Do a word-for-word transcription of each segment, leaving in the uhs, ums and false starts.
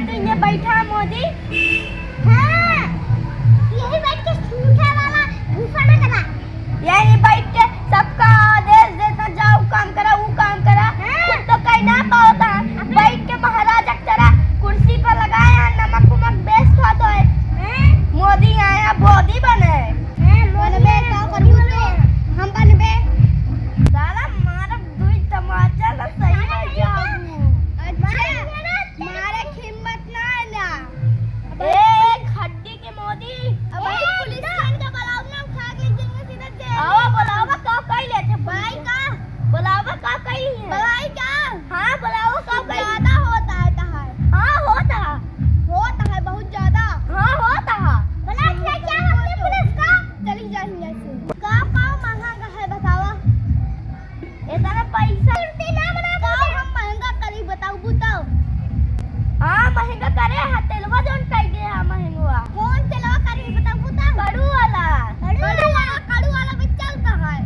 तो ये बैठा मोदी। हाँ, यही बैठ के सूखे वाला भूसा ना करा। यही बैठ के सबका आदेश देता, जाओ काम करा, वो काम करा। हाँ। खुद तो कहीं ना पावता। बैठ के महाराज अक्सरा कुर्सी पर लगाया, नमक उमक बेच खात है। हाँ। मोदी आया, मोदी बने। हाँ, मोदी बनबे, आया, का मोदी करबू बने। तो? हम बनबे। साला मारब दुई तमाचा ना, सही हो जाबू। अच्छा, मारे के हिम्मत ना है ना। ए, खड्डी के मोदी। अब भाई पुलिस वाले का बुलाओ ना, उठा के जेल में सीधा जेल में। आवा, बुलावा, का कइले थे भाई पुलिस? का? बुलावा, का कइले हैं? भाई का? हाँ, बुलावा, का कइले? ज्यादा होता है तहार। हाँ, होता है। होता है, बहुत ज्यादा। हाँ, होता है। बोला, क्या, क्या होता है पुलिस का? चली जाएंगे ऐसे। का, का महंगा है, बतावा। इतना पैसा उल्टी ना बना का दे। हम महंगा करी बताऊ बुताऊ। हाँ, महंगा करे है, तेलवा जौन कई दे है महंगवा। कौन तेलवा करी बताऊ बुताऊ? कड़ू वाला। कड़ू वाला, कड़ू वाला पे चलता है।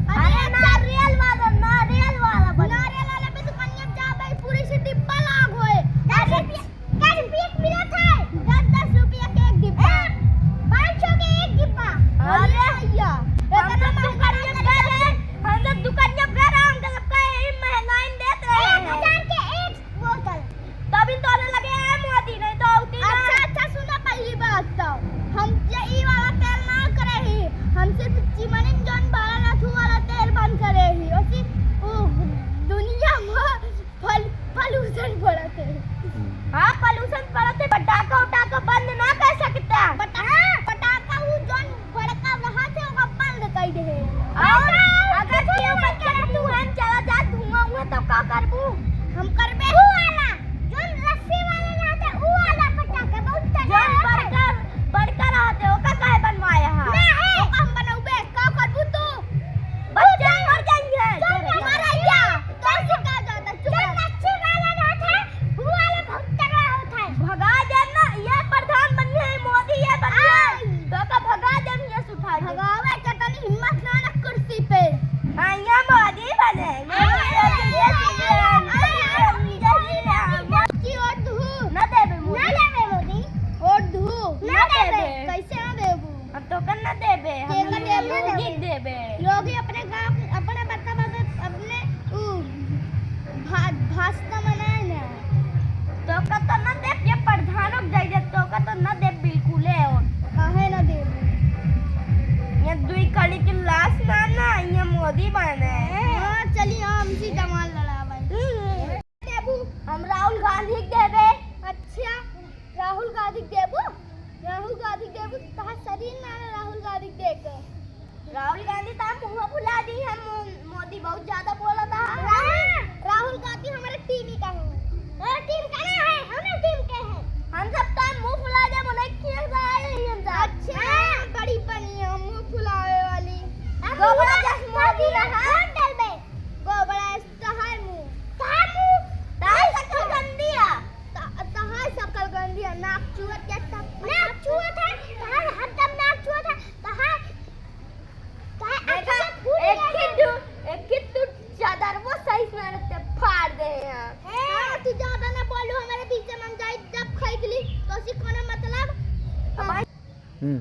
अरे, अरे, अच्छा, नारियल वाला, नारियल वाला बना। नारियल वाला पे दुकानिया जा भाई, पूरी से डिब्बा लाग होए। दस रुपया। दस रुपया के मिलत है, दस, दस रुपया के एक डिब्बा। ए, पाँच सौ के एक डिब्बा। अरे, अरे भैया, हम इतना सब महंगा दुकानिया ना पे रहे, हम सब दुकानिया पे रहे, हम सब का यही महंगाई में देत रहे हैं। एक हजार के एक बोतल। तभी तोरे लगे आए मोदी, नहीं तो होती ना। अच्छा, अच्छा, सुना पहली बात तो, हम ये ई वाला तेल ना करे ही, हम सिर्फ चिमनी में जौन भरा रथू वाला तेल बंद करे ही, ओसी उ दुनिया में पल-, pollution बढ़त है। हम्म। हाँ, pollution बढ़त है, पटाखा उटाखा बंद ना कर सकता। पटा-, हाँ, पटाखा उ जौन भड़का रहत है, ओका बंद कर दे। और अगर केहू बच्चा के मुँह में चला जाए धुआं उआं, तो का करबू? हम करबे उ वाला, जौन रस्सी वाला रहत है, उ वाला पटाखा बहुत जौन तगड़ा रहत है। बड़का, बड़का रहत है, ओका काहे बनवाया है? ना है। ओका हम बनौबे, का करबू तू? बच्चा मर जाएंगे। चुप रह, मर जाएंगे। तो ऐसे का जाता है? चुप रह। जो नक्शे वाला रहता है, वो वाला बहुत तगड़ा होता है। भगा जाए ना, ये प्रधान बनिए, मोदी ये बनिए। आई। तो का भगा जाए, ये सुधार दे। भगावे के तनी हिम्मत ना ना कुर्सी पे। हाँ, ये मोदी बने। हाँ, मोदी बने। ये सीएम, ये सीएम, ये सीएम। मोदी वोट दू। ना देबे मोदी। ना देबे मोदी। वोट दू। ना ना देबे। देबे। कैसे ना देबू? हम तोका ना देबे, हम केका देबे? योगी देबे। योगी अपने गाँव के, अपने बता, बता, अपने उ भा-, भाषा बनाए ना। तोका तो ना देब, ये प्रधानों के दे दे, तोका तो ना देब बिल्कुले। और काहे ना देबू? ये दुई कड़ी के लाश ना, ना, ये मोदी बने। हाँ, चलिए, हम सीधा मान लड़ा भाई। हम्म। देबू? हम राहुल गांधी के देबे। अच्छा, राहुल गांधी के देबू? राहुल गांधी के देबू? तहार शरीर ना ना राहुल गांधी के देके। राहुल गांधी तो हम मुंह फुला दी है, मो-, मोदी बहुत ज्यादा बोला था। हाँ, राहुल गांधी हमारे टीम ही का है। हमारे टीम का ना है, हमारे टीम के है। हम सब तो मुंह फुला दे, बोले कि हम जाए ही हम जाए। अच्छा, हाँ, बड़ी बनी है मुंह फुलावे वाली। गोबरा जस मोदी रहा। कौन डलबे? गोबरा तहार मुंह। तहार मुंह? तहार शक्ल गंदी है। त-, तहार शक्ल गंदी है, नाक चुअत के तब नाक चुअत है, तहार हरदम नाक चुअत है, तहार, तहार देखा, आँखी से फूट एक गया ही है। दू-, एक ही दू चादर वो सही से ना रखते, फाड़ दे हैं। ए, हाँ, तू ज्यादा ना बोलू, हमारे बीच में हम जाई जब खरीद ली, तो उसी कोनो मतलब? हमारे हम्म।